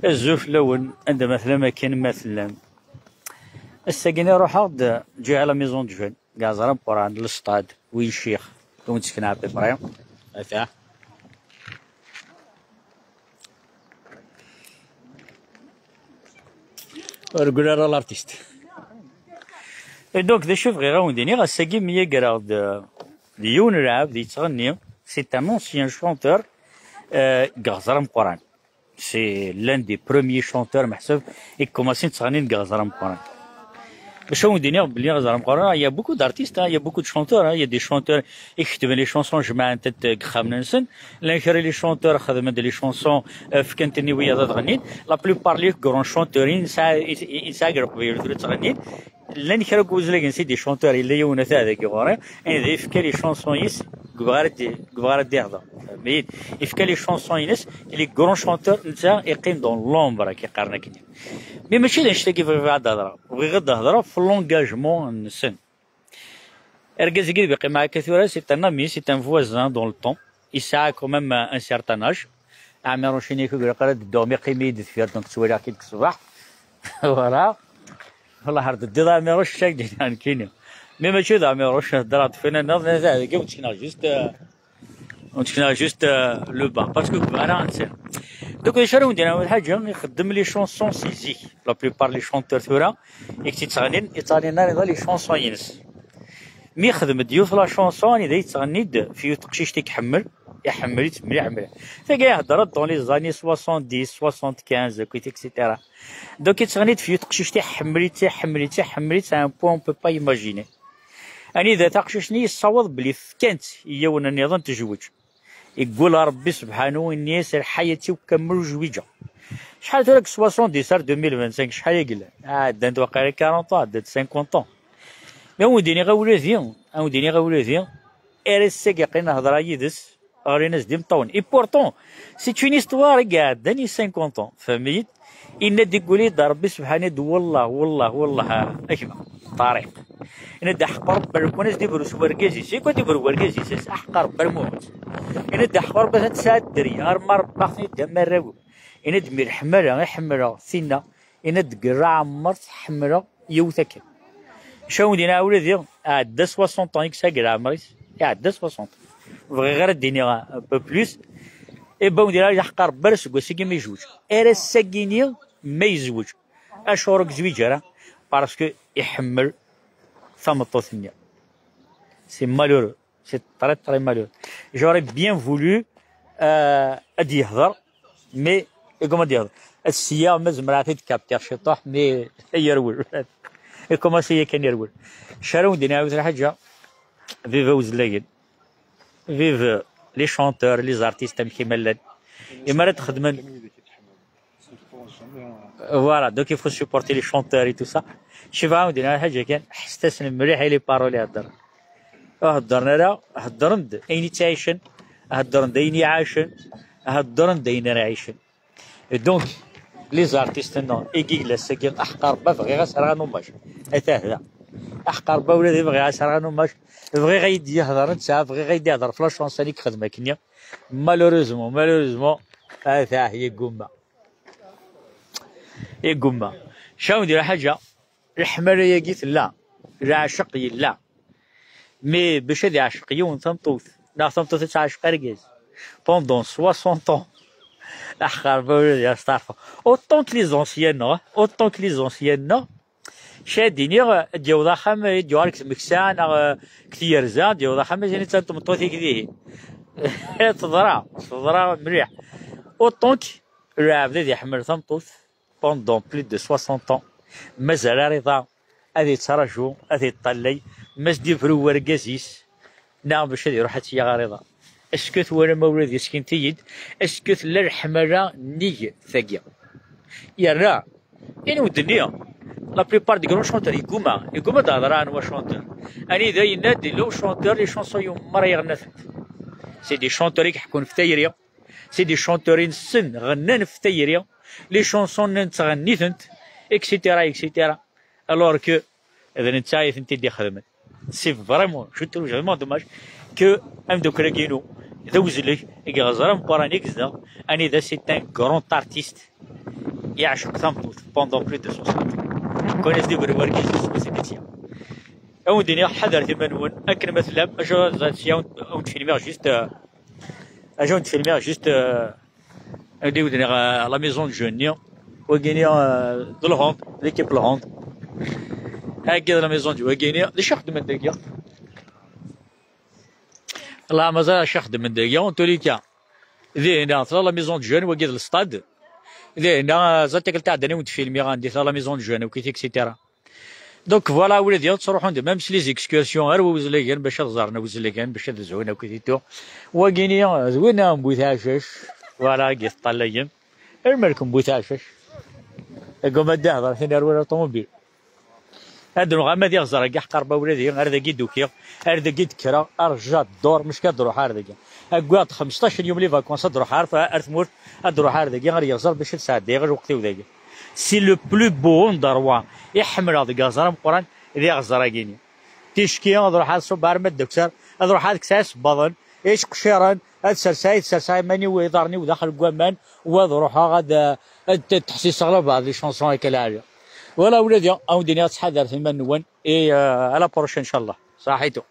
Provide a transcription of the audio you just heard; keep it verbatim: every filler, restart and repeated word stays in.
Azul fell-awen, anda ma tellam akken ma tellam. Ass-agi-nni ruḥeɣ-d, ǧǧiɣ la maison de jeunes, deg Ɛezra Meqqran, le stade, win ccix, ur wen-d-sekneɣ à peu près. Ata. Ur reggel ara l'artiste. Et donc, d acu bɣiɣ ad wen-d-iniɣ, ass-agi myagreɣ-d d yiwen n lɛebd yettɣenni, c'est un ancien chanteur, euh, deg Ɛezra Meqqran. C'est l'un des premiers chanteurs, meḥsub, i ikumasin ttɣennin deg Ɛezra Meqqran. Bac ad wen-d-iniɣ belli Ɛezra Meqqran, il y a beaucoup d'artistes, hein, il y a beaucoup de chanteurs, hein, il y a des chanteurs i iketben les chansons, jemɛent-d deg ixxamen-nsen. Llan kra les chanteurs xedmen-d les chansons, euh, fkan-ten i wiyaḍ ad ɣennin. La plupart les grands chanteurs i nesɛa, i, i, i nesɛa deg Leqbayel tura ttɣennin. Llan kra n wuzlagen si des chanteurs, yella yiwen ata dagi ɣur-i, anda yefka les chansons-is, deg ubɣar ad d-, deg ubɣar ad d-ihḍer. Fehmit? Yefka les chansons-ines, les grands chanteurs, netta iqqim dans l'ombre, akka qqaren akken. Mais mačči d annect-agi bɣiɣ ad d-hedreɣ. Bɣiɣ ad d-hedreɣ f l'engagement-nsen. Argaz-agi deg yeqqimeɣ akka tura, c'est un ami, c'est un voisin dans le temps. Yesɛa quand même un certain âge. Ɛmiruc-ini, ilaq ara d-dduɣ, mi qqim-iyi-d deffir, donc ttwaliɣ-k-id deg ṣṣbeḥ. Voilà. Wellah ar d-teddiḍ a Ɛmiruc, ččak-d nekkini. Mi mačči d Ɛmiruc, heddreɣ-d fina nniḍen, dagi ur ttekneɣ juste, euh, ur ttekneɣ juste, euh, le bar, parce que deg beṛṛa nsiɣ. Donc, d acu ara wen-d-iniɣ, lḥaǧa, ixeddem les chansons si zik. La plupart les chanteurs tura, i k-tt-ittɣennin, ittɣennin ara les chansons-ines. Mi yexdem-d yiwet la chanson, anida yettɣenni-d f yiwet teqcict i iḥemmel, iḥemmel-itt mliḥ mliḥ. Tagi ihedder-d dans les années soixante-dix, soixante-quinze, akkit, et cetera. Donc, yettɣenni-d f yiwet teqcict iḥemmel-itt, iḥemmel-itt, iḥemmel-itt, à un point on peut pas imaginer. Anida taqcict-nni yessaweḍ belli fkan-tt i yiwen nniḍen tejweǧ. Yeggul Ṛebbi sebḥanu, yenna-yas: "Lḥayat-iw kamel ur zwiǧeɣ." Acḥal tura deg soixante-dix ar deux mille vingt-cinq, acḥal i yellan? Ah, ddant waqila quarante ans, ddant cinquante ans. Ma wen-d-iniɣ a wladi, a wen-d-iniɣ a wladi, ar ass-agi qqin hedreɣ yid-s, ɣlin-as d imeṭṭawen. Et pourtant, c'est une histoire i iɛeddan i cinquante ans, fehmi-yi-d? Yenna-d, yeggul-iyi-d Ṛebbi sebḥanu, d wellah, wellah, wellah, a gma Ṭariq. Yenna-d, aḥeqq Ṛebbi, lukan as-d-ibru s wergaz-is, i kwan d-ibru wergaz-is, aḥeqq Ṛebbi ar muhut. Yenna-d, aḥeqq Ṛebbi, atan tesɛa dderya, arma ṛebbaɣ-ten-id d amarraw-iw. Yenna-d, mi leḥmala i ḥemmleɣ tinna, yenna-d, deg leɛmer ḥemmleɣ yiwet akken. Cawen din ɛawla diɣ, iɛedda soixante ans i yesɛa deg leɛmer-is, iɛedda soixante. Bɣiɣ ara d-iniɣ un peu plus. Et bon, dira, aḥeqq Ṛebbi, ar aseggas-agi ma yezweǧ. Ar ass-agi-ni ma yezweǧ. Acuɣer ur yezwiǧ ara? Parce que iḥemmel tameṭṭut-nni. C'est malheureux. C'est très, très malheureux. J'aurais bien voulu, euh, ad d-yehder, mais iguma ad d-yehder. Ad ssiya, ma zemreɣ ad t-id-kaptiɣ ciṭuḥ, mais yerwel. Ikumasi yakan yerwel. Acu ara wen-d-iniɣ, yiwet lḥaǧa, vive uzlagen. Vive les chanteurs, les artistes, amek i ma llan. Imi ara txedmen. Voilà, donc il faut supporter les chanteurs et tout ça. Cci bɣiɣ ad wen-d-iniɣ lḥaǧa kan, ḥesset-asen mliḥ i les paroles i heddren. Ur heddren ara, heddren-d ayen i ttɛicen, heddren-d ayen i ɛacen, heddren-d ayen ara ɛicen. Et donc, les artistes-nneɣ, i yella ass-agi, aḥeqq Ṛebbi bɣiɣ ad s-rreɣ un hommage. Atah da. Aḥeqq Ṛebbi ula d bɣiɣ ad s-rreɣ un hommage. Bɣiɣ ad yi-d-yehder netta, bɣiɣ ad yi-d-yehder f la chanson i yexdem akkenni. Malheureusement, malheureusement, atah, yeggumma. Yeggumma. Cawen di lḥaǧa, leḥmala-agi tella, leɛceq yella. Mais bac ad iɛceq yiwen tameṭṭut, neɣ tameṭṭut ad teɛceq argaz, pendant soixante ans, axxar bawla di asteɛrfa. Autant que les anciens, non? Autant que les anciens, non? Cad iniɣ, ad d-yaweḍ axxam, ad d-yuɣal deg tmeksa, neɣ, eh, deg tyerza, ad d-yaweḍ axxam, mazal netta d tmeṭṭut-ik dihin. Teḍra, teḍra mliḥ. Autant que lɛebd ad iḥemmel tameṭṭut pendant plus de soixante ans, mazal ar iḍ-a ad ittraǧu, ad iṭṭallay, ma s-d-ibru wergaz-is, neɣ bac ad iruḥ ad tt-yaɣ ar iḍ-a. Est-ce que twalam a wlad, yeskin-iyi-d, est-ce que tella leḥmala nnig tagi? Yerna, ini wen-d-nni, la plupart des grands chanteurs, yegguma, yegguma ad d-hedreɣ anwa chanteur. Anida yenna-d, yella uchanteur, les chansons yumer yeɣna-tent. C'est des chanteurs i iḥekkun f tayri, c'est des chanteurs i nessen, ɣennan f tayri, les chansons-nni nettɣenni-tent, et cetera, et cetera. Alors que d netta i tent-id-ixedmen. C'est vraiment, je trouve vraiment dommage que ameddakel-agi-inu d awezleg, i yeɣẓer ameqqran i yezdeɣ, anida c'est un grand artiste, yeɛceq tameṭṭut pendant plus de soixante ans. Kan as-d-iberri wergaz-is, c'est métier. Ad wen-d-iniɣ ḥadret iman-nwen akken ma tellam. Acu, sya ad wen-d-filmiɣ juste, euh, acu ad wen-d-filmiɣ juste, euh, anda i wen-d-iniɣ, euh, la maison de jeunes-nni. Wagini, euh, d Lhend, l'équipe Lhend. Agi d la maison de wagini. D acu xeddmen dagi? Allah ma ẓriɣ acu xeddmen dagi. En tous les cas, dinna tella la maison de jeunes, wagi d le stade. Dinna, euh, ẓer tikkelt iɛeddan i wen-d-filmiɣ anda tella la maison de jeunes, akkit, et cetera. Donc voilà, ula d ttruḥun-d même s les excursions ar Wawezlagen bac ad ẓren Wawezlagen, bac ad zhun akkit et tout. Wagini d winna n Bu Tɛacac. Voilà, agi teṭṭalayem. Ar malk n Bu Tɛacac. Aguma d-ihder tin ar wala ṭumubil. Ad ruɣ ama d iɣzer-agi ḥqarba ula d ar dagi d-ukiɣ, ar dagi d-kkreɣ, ar j'adore, mecka ad ruḥ ar dagi. Aggaɣ-d xemsṭac n yum les vacances ad ruḥ ar, ar tmurt, ad ruḥ ar dagi, ar yiɣzer bac ad sɛeddayeɣ lweqt-iw dagi. C'est le plus beau endroit i ḥemmleɣ deg aẓar ameqqran, d iɣzer-agi-ni. Ticki ad ruḥ ad ṣubbeɣ arma d Dukser, ad ruḥ ad kkseɣ isebbaḍen, iceqciren, ad serseɣ, ad serseɣ iman-iw, iḍarren-iw daxel n waman, u ad ruḥeɣ ad, ad ttḥessiseɣ la bɛḍ les chansons akka lɛali. Voilà, ula d ya, ad wen-d-iniɣ ttḥadaret iman-nwen, et, euh, à la prochaine, inchallah. Saḥitu.